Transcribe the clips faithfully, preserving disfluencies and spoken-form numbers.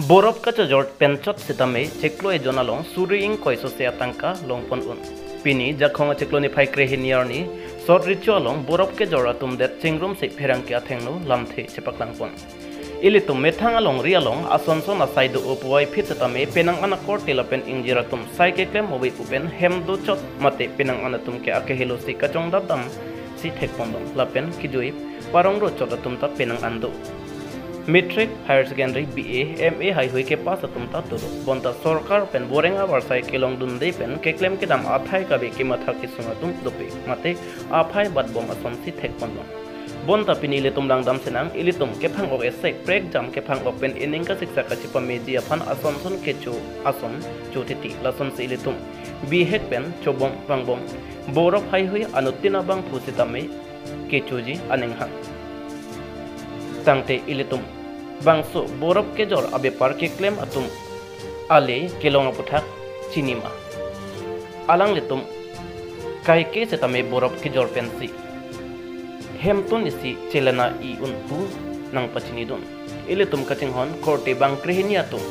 Borop kachojor pen chot sitame chiklo ejon along suri ingkoi sose atangka longpon un. Pini Jakhong achiklo niphai krehini arni sot recho along borop kejor atum det chingrumsi pherangke athengno lamthe chepaklangpon. Ilitum methang alongri along asonson asai do-o puvoiphit sitame penang an akorte lapen ingjir atum sai keklem ove pu pen hem do chot mate penang an atum ke akehelosi kachongdap damsi thekpon long lapen kejui parong ro chot atum ta penang an do. Matric, Higher Secondary, B A, M A haihui kepass atum ta dolo. Bonta sorkar pen boreng avarsai kelongdunde pen keklem kedam athai kave kematha kesung atum dopik mate aphai batbom asonsi thekpon long. Bonta pini ilitum langdam senang, ilitum kephang-ok esek prekjam kephang-ok pen ening kasiksak kachipameji aphan asonson kecho ason cho titi, lasonsi ilitum bihek pen chobom vangbom borop haihui anuttin abangphu sitame kechoji aning hang. Tangte ilitum bangso borop kejor abepar keklem atum ale kelong aputhak chinima. Alanglitum kaike sitame borop kejor pensi hemtun isi chelana i un pu nangpachinidun. Ilitum kachinghon korte bang krehini atum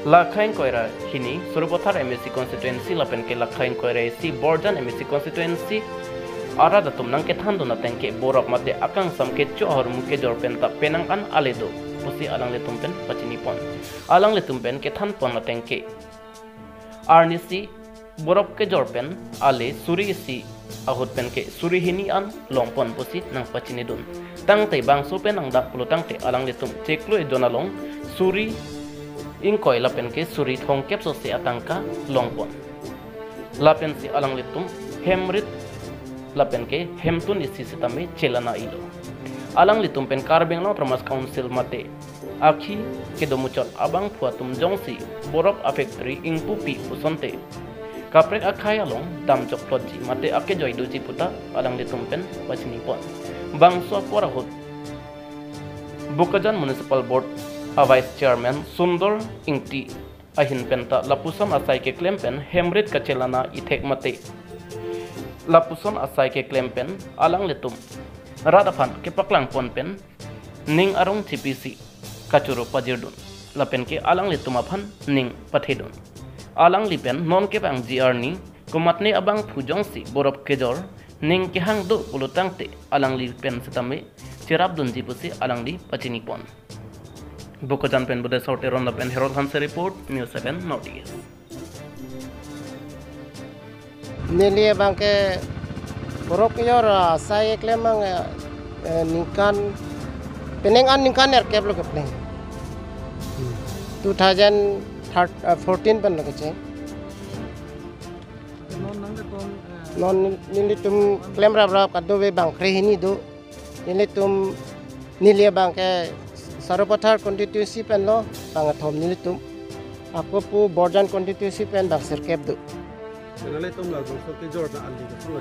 lakha ingkoi ra hini Sarupathar M A C constituency lapen ke lakha ingkoi ra isi Borjan M A C constituency arat atum nangkethandun ateng ke borop mate akangsam kecho ahormu kejor pen ta penang an ale do pusi alanglitum pen pachinipon. Alanglitum pen kethanpon ateng ke arnisi borop kejor pen ale suri isi ahut pen ke suri hini an longpon pusi nangpachinidun. Tangte bangso pen nangdak pulo tangte alanglitum chiklo ejon along suri ingkoi lapen ke suri thomkep sose atangka longpon. Lapensi alanglitum hemrit lapen ke hemtun isi sitame chelana ilo. Alanglitum pen Karbi Anglong Autonomous Council mate akhi kedomuchot abangphu atum jongsi borop a-factory ingpupi pusonte kaprek akhai along damchok plotji mate akejoi doji puta alanglitum pen pachinipon. Bangso apor ahut Bokajan Municipal Board a-Vice Chairman Sundor Ingti ahin penta lapuson asai keklem pen hemrit kachelana ithek mate lapuson asai keklem pen alanglitum rat aphan kepaklangpon pen ning arong chipisi kachoro pajirdun lapen ke alanglitum aphan ning pathedun. Alangli pen non kevangji arni komatne abangphu jongsi borop kejor ning kehang do pulo tangte alangli pen sitame cherapdunji pusi alangli pachinipon. Bokajan pen Buddha Teron lapen Herod Hanse report, News seven North East. Neli abang ke borop kejor asai keklem abang, eh, ningkan penang an ningkan nerkep lo kepleng. Two thousand fourteen pen lo kecheng. Non nelitum klem raprap kadokave bang krehini do. Nelitum neli abang ke Sarupathar constituency pen lo bang kethom nelitum. Ako pu Borjan constituency pen bang sirkep do. Nelitum labangso kejor ta ali ke solo.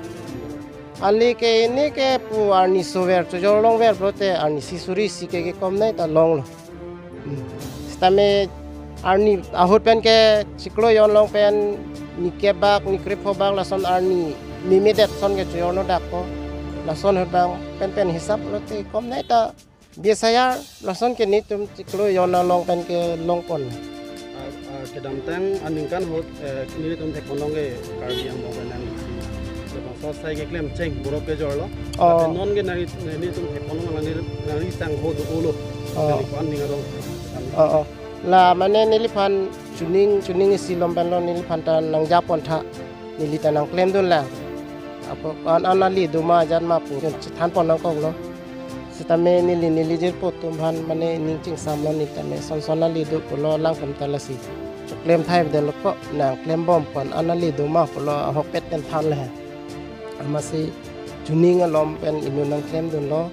Ali ke ini ke pu arni sover chojor longver pulote arnisi suri isi ke kekom nai ta longlo. Hmm. Sitame arni ahut pen ke chiklo ejon along pen ni kep bak ni krepho bak lason arni ni medet son ke chojor no dak ko. Lason ahut bang penpen hisap lote kom nai ta bias ayar lason ke nelitum chiklo ejon along pen ke longpon. Ah, ah, kedamtang aningkan ahut, eh, nelitum thekpon long ke Karbi Anglong pen nangli labangso asai keklem cheng borop kejor lo. Oh. Tapi non ke nangli, nelitum thekpon long nangli, nangli tangho do-o lo. Oh. Nangli ko-an ning arong. Oh, oh. La mane neliphan chuning, chuning isi lom pen lo neliphan ta nangjapon tha. Neli ta nangklemdun lang. Ako an an ali do ma jan ma pu chun chethanpon nangkoklo. Sitame neli neli jirpo atum aphan mane ning chingsam lo neli tame son son ali do pulo lang pen ta lasi choklem thai avede lo ko nangklembom pu an an ali do ma pulo ahokpet pen than le. Amatsi chuning alom pen inut nangklemdunlo.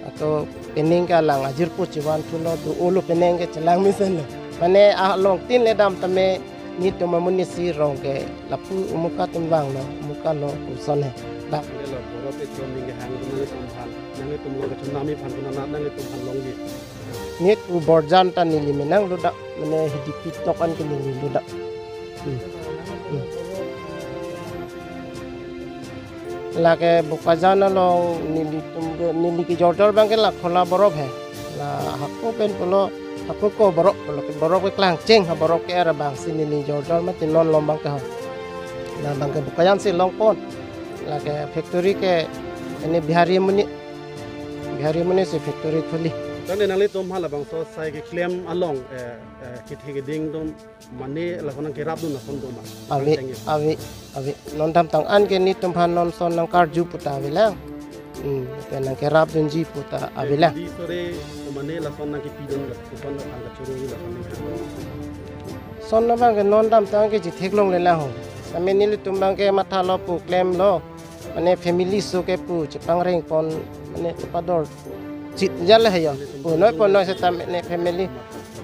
Ato penang ke alang ajirpo chevan thulo do-o lo penang ke chelang mesen lo. Mane along tin le dam tame nelitum amonit isi rong ke lapu umuka atum vanglo, umuka lo puson he. Dak. Neli lo borop kejor ning kehang nanglitum aphan, nanglitum along kechonami aphan konat nanglitum aphan longji. Nelitum Borjan ta neli menang lo dak, mane Hidipi tok an ke neli lo dak. Hmm. Hmm. Lake Bokajan along nelitum ke, neli kejor jor abang ke la Khola borop he. La hako pen pulo Ako ko borok, borok ke keklang cheng ha, borok ke-er abang si neli jor jor mati non lom abang ke ho. Labang ke Bokajan si longpon. Lake factory ke ini Bihari amonit. Bihari amonit si factory khuli. Tangte nanglitum halabangso sai keklem along, eh, eh, kethe keding atum mane lason nangkerapdun ason do ma? Ave, ave, ave. Non damtang an ke nelitum aphan non son nangkarju pu ta avelang. Hmm, ke nangkerapdunji pu ta avelang. Di sore mane lason nangkepidun lason nangkachuru lason nangkepidun. Son abang ke non damtang ke chetheklongle lang ho. Tame nelitum abang ke mathalo pu klemlo. Mane family aso ke pu chepangrengpon, mane chepadorchit jal he yo. Punoi punoi setame ne family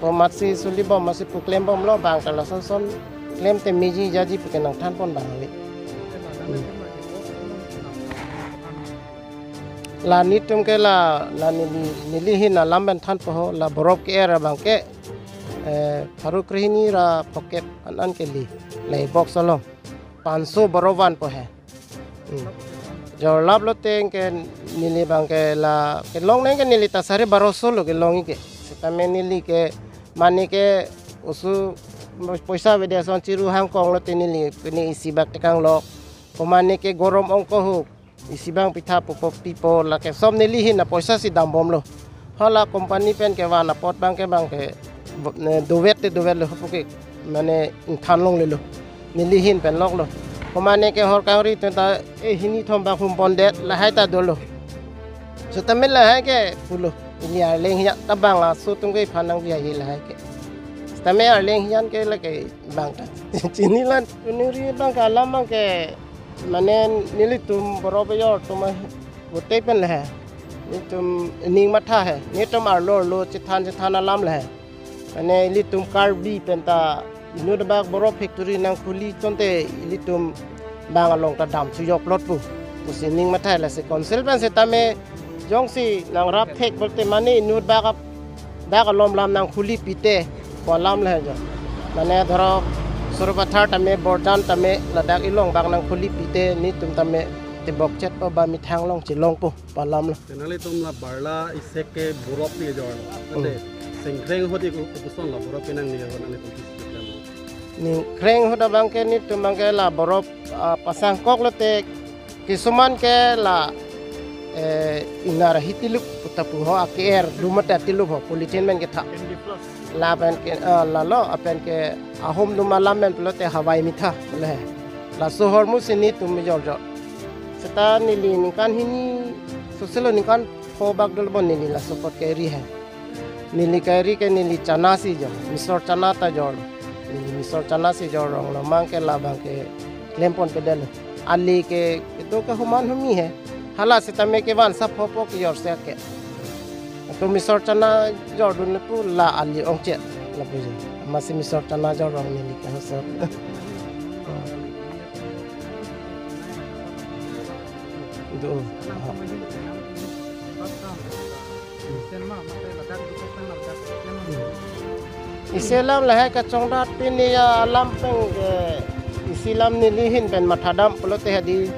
po amatsi suli bom amatsi pu klembomlo, bang ta lason son klemte meji jaji pu ke nangthanpon abang ave. Hmm. La nelitum ke la, la neli, neli ahin alam pen thanpo ho, la borok ke-er abang ke, eh, pharo krehini ra phokep an an keli, la box along. Panso borok vanpo he. Hmm. Jorlap lote ke neli abang ke la kelong nang ke neli ta sare baroso lo kelong ke. Setame neli ke mane ke oso poisa avedet ason chiru hangkong lote neli pini isi bak tekang lo. Ko mane ke gorom ongko ho. Isi abang pitha pupo pipo lake som neli ahin apoisa si dambomlo. Hala company pen kevan apot abang ke abang ke, ne, dovet te dovetlo pu ke mane ingthan longlelo. Neli ahin pen loklo. Ko mane ke hor kangri atum ta, eh, hini thom abang humpondet lahai ta dolo. Setame lahai ke pulo. Ili arleng hiyan ta abang laso atum ke iphan nangbi ahi lahai ke. Setame arleng hiyan ke lake abang ta chinilan unuri abang ke alam abang ke mane nelitum borok bejor atum bote pen le he. Nelitum ning matha he. Nelitum arlo arlo chethan chethan alam le he. Mane ilitum Karbi pen ta inut abang borok factory nangkhuli chonte ilitum abang along ta dam sujok plot pu. Pusi ning matha lasi council pen setame jongsi nangrap thek pulote mane inut abang ap-, dak alom lam nangkhuli pite pu alam le he jo. Mane dhoro Sarupathar tame Borjan tame ladak ilong abang nangkhuli pite nelitum tame tebokchet po ba methang along chelongpo pu alam lo. Te nanglitum la Barla isek ke borok pi jor. Hmm. Ante Sengkreng ahut iku kuson la borok pinang ni nanglitum kisi. Ningkreng ahut abang ke nelitum abang ke la borok, ah, pasangkok lote kisuman ke la, eh, ingnar ahi tilup pu ta pu ho ake-er dum mate tilup ho polythene pen ketha. Lapen ke, ah, lalo apen ke ahom dum alam pen pulote Hawaii mitha le. Laso ahormu si nelitum jor jor. Seta neli ningkan hini soselo ningkan pho bak dolo bon neli laso apot ke-eri he. Neli ke-eri ke neli chana si jor, misor chana ta jor. Neli misor chana si jor rong lo abang ke labang ke klemponpedetlo. Ali ke kedo ke human humi he. Hala setame kevan sa pho pho kejor se ke. Atum misor chana jordun pu la ali ongche lapu je. Amatsi misor chana jor rong neli ke hosor. Do. Isi alam lahai kachongdat pini ya alam pen ke isi alam neli ahin pen mathadam pulote hadi.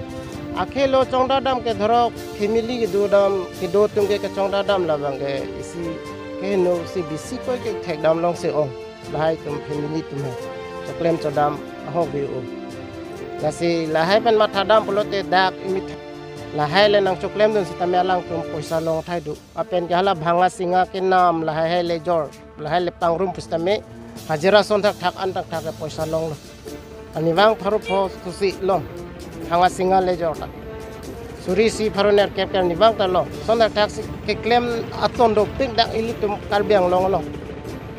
Akhelo chongdadam ke dhorok family kedo dam kedo atum ke kachongdadam labang ke isi keheno si bisi koi kethekdam long si ong. Lahai atum family atum he. Choklem chodam ahok bi-o. Lasi lahai pen mathadam pulote dak imit lahai le nangchoklemdun sitame alangtum poisa long thai do. Apen ke hala bhanga singa kenam lahai hai le jor. Lahai le pangrum pusitame hajira son thakthak an thakthak ke poisa longlo. Arnivang pharo pho susi long. Bhanga singa le jor ta. Suri isi pharo nerkep ke arnivang ta long. Son thakthak si keklem aton dopik dak ilitum Karbi Anglong along.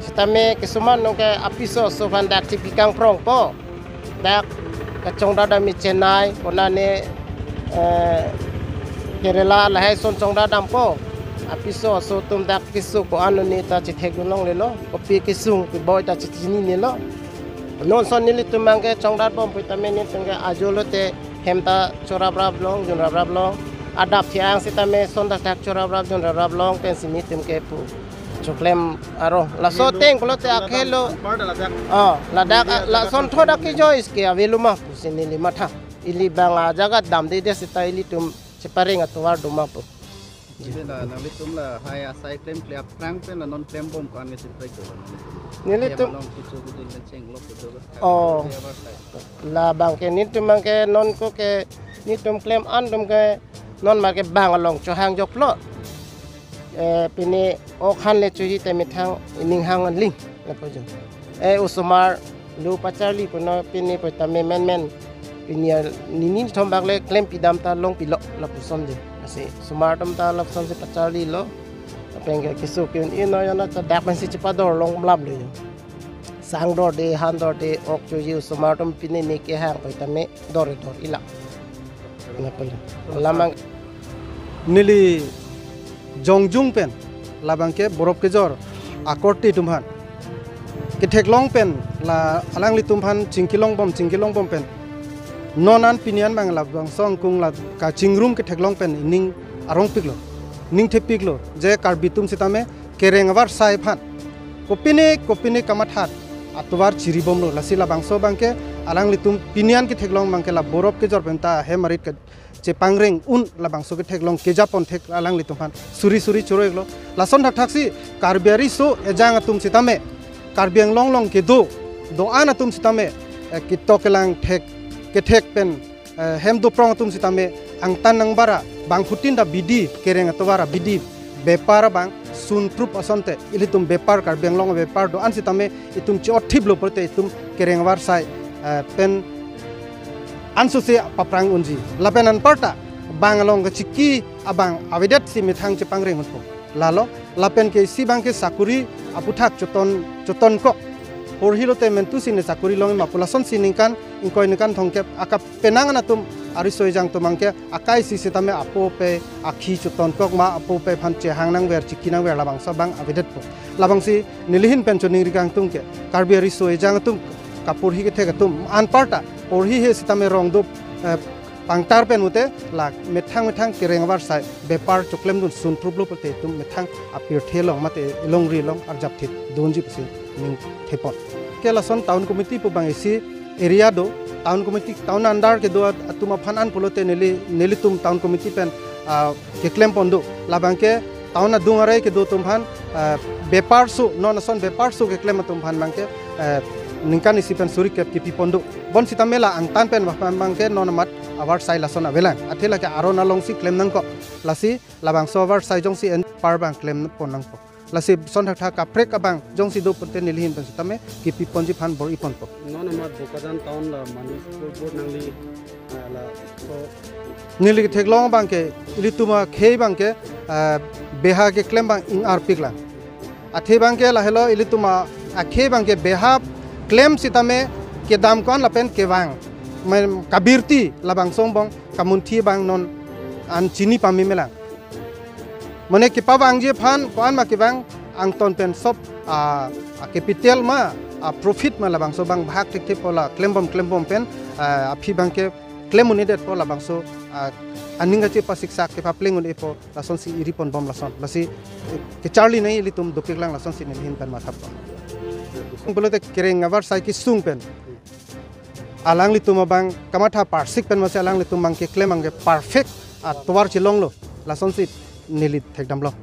Sitame kisuman nong ke apiso aso aphan dak chipi kangprongpo. Dak kachongdadam i Chennai, konane, eh, Kerala lahai son chongdadampo. Apiso aso atum dak keso ko-an arni ta chethekdun longlelo. Kopi kesung keboi ta chechinine lo. Non son nelitum abang ke chongdadbom pusitame nelitum ke ajo lote hem ta choraprap long, junraprap long. Adap thiang sitame son thakthak choraprap junraprap long pensi nelitum ke pu choklem arong. Laso ateng pulote akhelo. Anpar ta ladak. Oh, ladak, ah, lason tho dak kejoi ke avelo ma pusi neli matha. Ili abang ajaga damdedet sita ilitum chepareng atovar do ma pu. Jadi la nanglitum lahai asai klemkle aphrang pen la non klembom ko-an ke sirpek do la nanglitum. Nelitum Hem along kecho kejun le chenglok kedo ke thak Oh. Dia ba sai. Labang ke nelitum abang ke non ko ke nelitum klem an atum ke non ma ke bang along chohang joklo. Eh, pini ok han le choji te methang ining hang anling lapu jo. Eh, osomar lo pacharli puno pini pu tame menmen. Pini ar nini thom bak le klem pidam ta long pilo lapuson je. Lasi osomar atum ta lapuson si pacharlilo. Apeng ke keso ke-un ino yona ta dak man si chepador long lam lo jo. Sang dorde, han dorde, ok choji osomar atum pini ne kehang pu tame dor dor ila. Napa ya? Lamang neli jongjung pen labang ke borop kejor akorte atum aphan ketheklong pen la alanglitum aphan chingkilongbom chingkilongbom pen non an pini an bang labangso angkung la kachingrum ketheklong pen ining arongpiklo, ning thepiklo je Karbi atum sitame kereng avarsai aphan kopine kopine kamathat atovar chiribomlo. Lasi labangso abang ke alanglitum pini an ketheklong abang ke la borop kejor pen ta hem arit ke chepangreng un labangso ketheklong kejapon thek alanglitum aphan suri suri choro-iklo. Lason thakthak si Karbi ariso ejang atum sitame, Karbi Anglong along kedo do-an atum sitame, eh, ketok kelang thek kethek pen, eh, hem doprong atum sitame angtan nangbara bangphutin ta bidi kereng atovar bidi bepar abang sunprup asonte ilitum bepar Karbi Anglong bepar do-an sitame itum chi-othiplo pulote itum kereng avarsai, eh, pen anso si paprang unji. Lapen anparta bang along kachiki abang avedet si methang chepangreng unpo. Lalo lapen ke isi abang ke sakuri aputhak choton chotonkok. Porhilote mentu si ne sakuri long ma pu lason si ningkan ingkoi ningkan thomkep akap penang an atum ariso ejang atum abang ke akai si sitame apo pe akhi chotonkok ma apo pe aphan chehang nangver chiki nangver labangso abang avedetpo. Labangsi neli ahin pen choningri kangtung ke Karbi ariso ejang atum kaporhi kethek atum anparta porhi he sitame rong do, eh, pangtar pen mute la methang methang kereng avarsai bepar choklemdun sunpruplo pulote itum methang apirthe along mate elongri along arjapthip dunji pusi ning thepon. Ke lason town committee pu abang isi area do, town committee, town under kedo at-, atum aphan an pulote neli, nelitum town committee pen, ah, keklempondo. Labang ke town adung arai kedo atum aphan, ah, bepar su, non ason bepar su keklem atum aphan abang ke, eh, ningkan isi pen suri kep kepipon do. Bonsitame la angtan pen abang ke non amat avarsai lason avelang. Athe lake aron along si klem nangkok. Lasi labangso avarsai jongsi en par abang klempon nangkok. Lasi son thakthak kaprek abang jongsi do pulote neli ahin pen sitame kepiponji aphan bor-iponpo. Non amat Bokajan town la manage board nangli, ah, laso neli ketheklong abang ke ilitum akhei abang ke, ah, beha keklem abang ing-arpiklang. Athe abang ke lahelo ilitum akhei abang ke beha klem sitame kedam ko-an lapen kevang men kabirti labangso angbong kamunthi abang non an chini pame melang. Mane kepavangji aphan ko-an ma kevang angton pen sop, ah, ah, capital ma, ah, profit ma labangso abang bahak thekthepo la klembom klembom pen, ah, aphi abang ke klem un-edetpo labangso, ah, aning kachepasiksak kepapleng un-epo lasonsi iriponbom lason. Lasi, eh, kecharli nai ilitum dopiklang lasonsi neli ahin pen mathapon. Pulote kereng avarsai kesung pen alanglitum abang kamatha parsik pen masi alanglitum abang keklem abang ke perfect atovar chelonglo lasonsi neli thekdamlo.